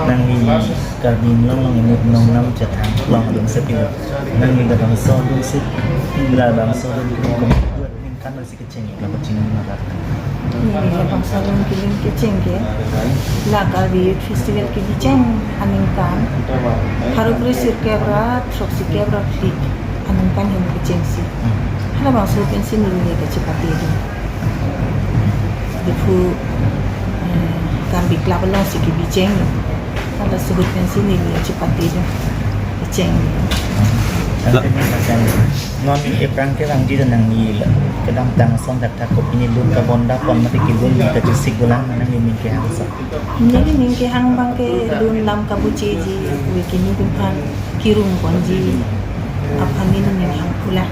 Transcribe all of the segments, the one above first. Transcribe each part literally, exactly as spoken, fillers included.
Nangli Karbi Anglong along inut nongnam chethan long alun sepilo. Nangli labangso alun si, labangso alun kini komat ningkan si kecheng, la kecheng ma rat. Neli labangso alun kelun kecheng ke, la Karbi Youth Festival kecheng aningkan pharo kre sirkep ra throksi kep ra phli aningkan ahin kechengsi. Hmm. Halabangso pensi neli kachepate dun. Diphu, eh, Karbi Club alongsi kebijeng lo. Halaso ahut pensi neli chepate dun. Kecheng lo. La- Tangte ni macam non aphrang kevangji dun nangli kedamtang ason thakthak kopine lun kabonda pon mate kelun kachesik bulang nangli ning kehang sa. Neli ning kehang abang ke lun lam kabucheji, ove ke nelitum aphan kirung ponji aphan neli ning hang pula.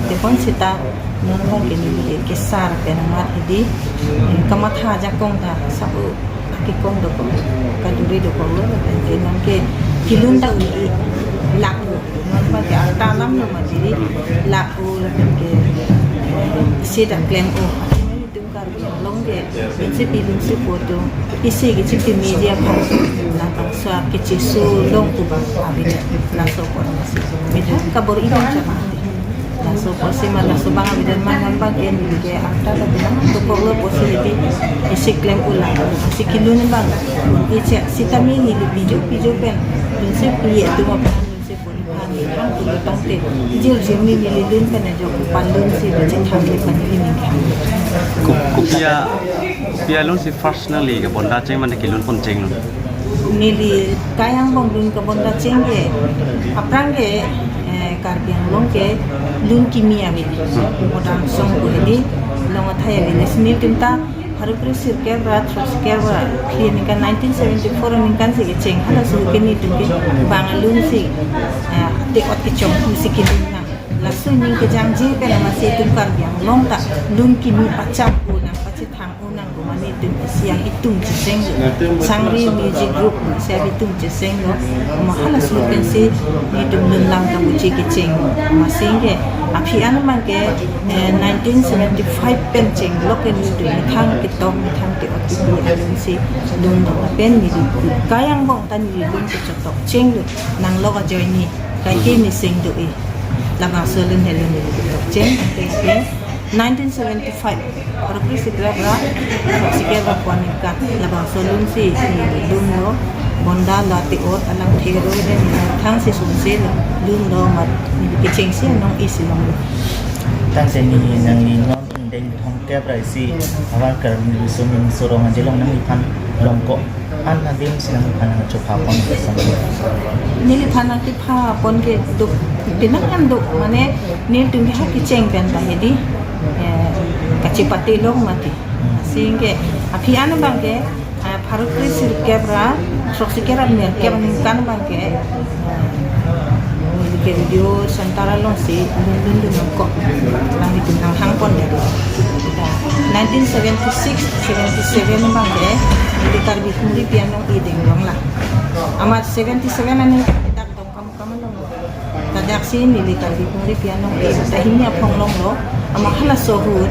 Tebon seta non abang ke neli kesar pen amat hedi, eh, kamatha ajakong ta sabo akekong dokok, kaduri dokok lo, lapen ke non ke kelun ta uli lak lo. Non abang ke arta alam lo mati di lak lo, lapen ke, eh, isi ta klem lo. Nelitum Karbi Anglong ke, insi pilun si poto, isi kechipi media aphan, labangso kechisu long pu abang, abidi, laso apor masi. Methang kabor-i abang chama. Laso apotsi ma, laso abang abidi ma non abang ke neli ke arta ta bilang dokok lo apotsi hedi, isi klem ula, isi kelun abang. Isi sitame neli pijo pijo pen, insi pi atum aphan, insi pon aphan, neli hang pulo tangte, jil jil neli lun pen ajok palun si bache thang le pen neli ning kehang. Ko-, kopi a, kopi alun si first nangli kabonda cheng mane kelun pon cheng lo? Neli kai angbong lun kabonda cheng ke, aphrang ke, eh, Karbi Anglong ke lun kimi ave. Modang song pu hedi, long athai ave. Neli nelitum ta pharo kre sirkep ra throksi kep ra phli aningkan, nineteen seventy-four aningkan si kecheng. Halaso ahut ke nelitum ke bang alun si, eh, te-ot kechong pu si kelun nang. Laso aning kejangje pen amatsi itum Karbi Anglong ta lun kimi pacham unang, pachethang unang pu mane itum isi abitung checheng lo. Sangri Music Group isi abitung checheng lo. Ma halaso ahut pensi itum lun lam kabuche kecheng lo. Amatsi ke aphi an abang ke, eh, nineteen seventy-five pen cheng lo ke nelitum methang ketok, methang ke-ot kepi alun si lun lo, lapen neli kai angbong ta neli lun kechotok cheng lo. Nang lo ajoine, kaike mesen do-e. Labangso alun helo neli ketok cheng, ke nineteen seventy-five, pharo kre sirkep ra throksi kep ra pu aningkan, labangso alun si neli lun lo, bonda la te-ot alang thero den, thang si sumse lo, lun lo amat neli kechengsi anong isi long lo. Tangte neli nangli non ingdeng thomkep ra isi ahavar Karbi Riso Nimso Rong Aje along nangliphan longkok an adim si nangliphan nangchopha pon ke sang. Neliphan nangchopha pon ke duk, pinang an duk, mane nelitum ke ha kecheng pen ta hedi, eh, kachepate long mati. Amatsi ke aphi an abang ke, ah, pharo kre sirkep ra throksi kep ra nerkep aningkan abang ke, ah, neli ke Radio Center alongsi lun lun lun nangkok, nanglitum nanghang pon ya. Nineteen seventy-six seventy-seven abang ke neli Karbi Humri Pianong Ideng long la. Amat seventy-seven aningkan dak Dongkamukam along lo. Ladak si neli Karbi Humri Pianong Ideng ta hini aphong long lo. Amat halaso ahut,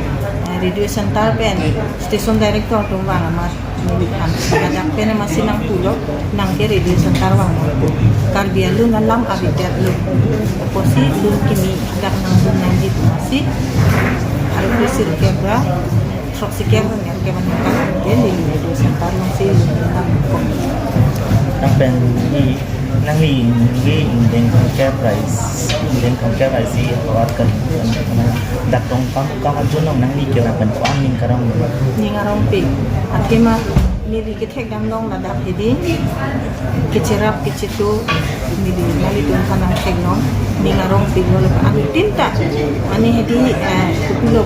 eh, Radio Center pen station director atum vang amat neliphan. Ladak pen amatsi nangpulo, nang ke Radio Center vang nangpu. Karbi alun alam abidet lo. Apotsi lun kimi dak nanglun nangji pu amatsi pharo kre sirkep ra throksi kep ra nerkep aningkan ke neli Radio Center alongsi lun nangkok. Tangte ni nangli, nangli ingdeng thomkep ra is, ingdeng thomkep ra isi ahavar Karbi dak Dongkamukam ajoine along nangli kerap pen ko-an aning karong? Ning arongpik. Athema neli kethek dam long ladak hedi, kecherap kechetu neli nanglitum aphan nangtheklong, ning arongpik lo, lapen anuttin ta mane hedi, eh, kopilo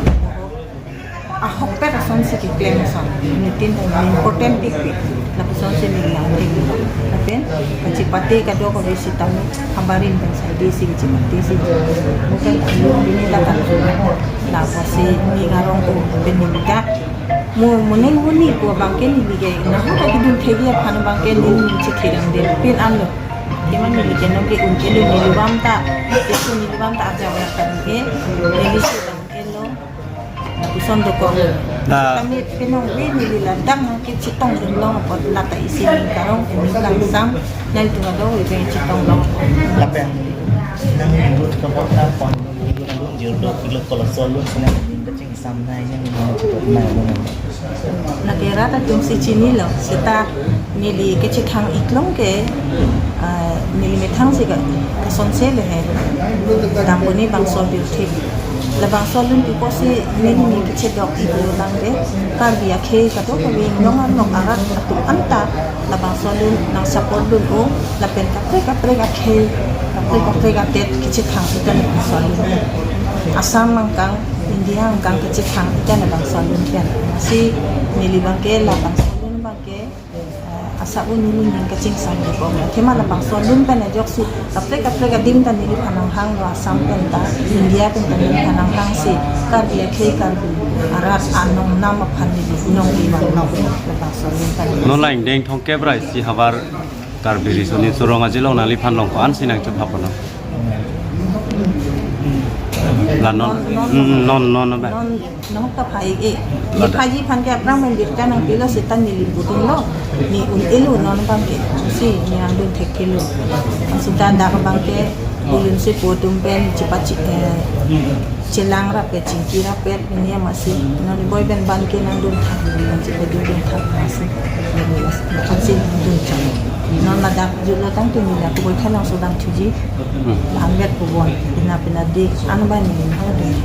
ahokpet asonsi keklem ason, anuttin ta important pikpik, lapusonsi neli nangtheklong. Lapen kachepate kadokave sitame abarim pen saidesi kachepatesi, bukan alo bini lakan, lapusonsi ning arong-o pen neli ta mo moning moni pu abang ke neli ke nahok ta kedun thekji aphan abang ke neli chethe damde pin an lo. Athema neli ke non ke un-elo, neli bam ta, isu neli bam ta arjap ra ta ke neli si dam-elo. Puson dokok. Ah. Kami pinong wi neli ladak nangkechetongdun long apot lata isi ning karong ning kangsam nangtum ado wi pen chetong long. Lapen nangli lut kapot ta pon lut lut lut lut lut kolo solo senang ning kaching samnai yang mau cepot nai. Lake rat atum si chinilo, seta neli kechethang iklong ke, ah, neli methang si ka, kasonse le he. Dampo ne bangso birthik. Labangso alun pipo si neli ne kechedok iklo tangte, Karbi akhei kadokave inglong arlok arat atum anta labangso alun nang support dun-o, lapen kaprek kaprek akhei, kaprek kaprek adet kechethang ikan bangso alun. Assam angkang, India angkang kechethang ikan bangso alun pen. Si neli abangke labangso alun abangke, eh, asa un un un ning kachingsam di kong. Athema labangso alun pen ajoksi kaprek kaprek adim ta neliphan nanghanglo, Assam pen ta, India pen ta neliphan nanghangsi Karbi akhei, Karbi arat anong nam aphan neli nongri vang nong labangso alun pen. Non la ingdeng thomkep ra isi havar Karbi Riso Nimso Rong Aje along nangliphan long ko-an si nangchepha pon nang? La non, non, mm, non, non, non, ba. Non, non ta phai e. Lada. Nephaji aphan ke aphrang pen birta nangpilo seta neli budun lo. Ne un-elo non abangke. Si ne nangdun thekthe lo. Seta dak abangke ulun si po atum pen chepachi, eh, chelang rapet, chingki rapet, ini ya masih. Non boi pen abangke nangdun thak, nang chepadun dun thak masih. Neli as, masih dun thak. Non ladak julo tangte neli ako boi thalang sodang thuji. Hmm. Lamet pubon, pina pina dik, an ba neli nang dun.